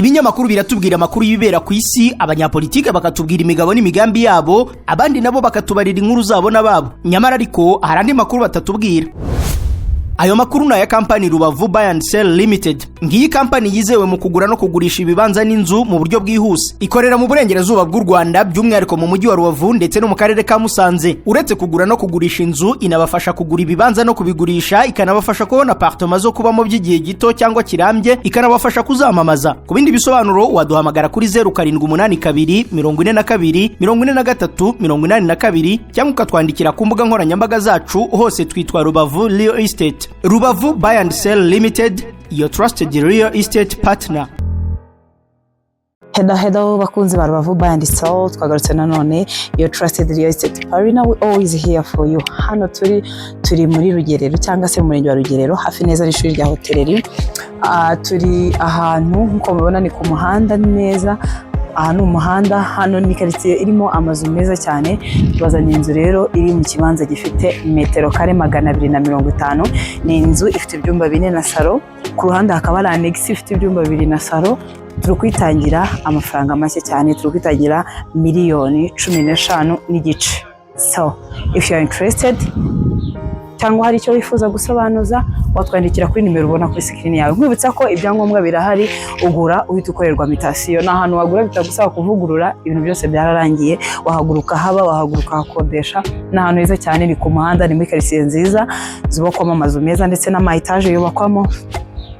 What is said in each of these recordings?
Ibinyamakuru biratubwira amakuru y'ibibera ku isi, abanyapolitike bakatubwira imigabo n'imigambi yabo, abandi nabo bakatubarira inkuru zabo n'ababo. Nyamara ariko hari andi makuru batatubwira. Ayo makuru ni aya kampani Rubavu Buy and Sell Limited. Ngiyi kampani yizewe mu kugura no kugurisha ibibanza n'inzu mu buryo bwihuse. Ikorera mu burengerazuba bw'u Rwanda, by'umwihariko mu mujyi wa Rubavu ndetse no mu karere ka Musanze. Uretse kugura no kugurisha inzu, inabafasha kugura ibibanza no kubigurisha, ikanabafasha kubona apartema zo kubamo by'igihe gito cyangwa kirambye, ikanabafasha kuzamamaza. Ku bindi bisobanuro waduhamagara kuri 0782 42 43 82, cyangwa ukatwandikira ku mbuga nkoranyambaga zacu. Hose twitwa Rubavu Real Estate. Rubavu Buy and Sell Limited, your trusted real estate partner. Hello, hello, bakunzi ba Rubavu Buy and Sell, twagarutse nanone, your trusted real estate partner, we always here for you. Hano turi muri Rugerero cyangwa se mu murenge wa Rugerero, hafi neza n'ishuri rya hoteleri. Turi ahantu nk'uko mubibona ni ku muhanda neza. Aha ni umuhanda, hano ni karitsiye irimo amazu meza cyane. Tubazanye inzu rero iri mu kibanza gifite metero kare 250. Ni inzu ifite ibyumba bine na salo, ku ruhande hakaba hari annexe ifite ibyumba bibiri na salo. Turi kwitangira amafaranga make cyane, turi kwitangira miliyoni 15.5. So if you are interested cyangwa hari icyo wifuza gusobanuza, watwandikira kuri nimero ubona kuri screen yawe. Nkwibutsa ko ibyangombwa birahari, ugura uhita ukorerwa mutation. Ni ahantu wagura bitagusaba kuvugurura, ibintu byose byararangiye. Wahaguruka haba, wahaguruka hakodesha. Ni ahantu heza cyane, ni ku muhanda, ni muri karitsiye nziza zubakwamo amazu meza ndetse n'ama etaje yubakwamo.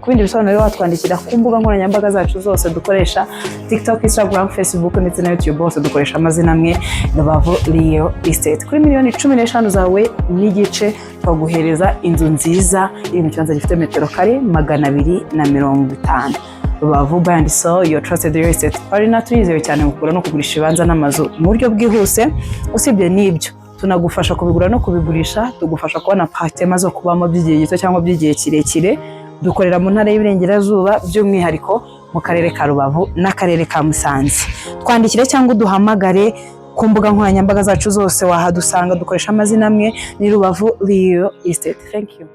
Ku bindi bisobanuro watwandikira ku mbuga nkoranyambaga zacu zose dukoresha: TikTok, Instagram, Facebook ndetse na YouTube. Hose dukoresha amazina amwe, Rubavu Real Estate. Kuri miliyoni 15 zawe n'igice twaguhereza inzu nziza iri mu kibanza gifite metero kare 250. Rubavu Buy and Sell, your trusted real estate partner. Turizewe cyane mu kugura no kugurisha ibibanza n'amazu mu buryo bwihuse. Usibye n'ibyo, tunagufasha kubigura no kubigurisha, tugufasha kubona apartment zo kubamo by'igihe gito cyangwa by'igihe kirekire. Dukorera mu ntara y'Iburengerazuba, by'umwihariko mu karere ka Rubavu n'akarere ka Musanze. Twandikire cyangwa uduhamagare ku mbuga nkoranyambaga zacu zose, wahadusanga, dukoresha amazina amwe, ni Rubavu Real Estate. Thank you.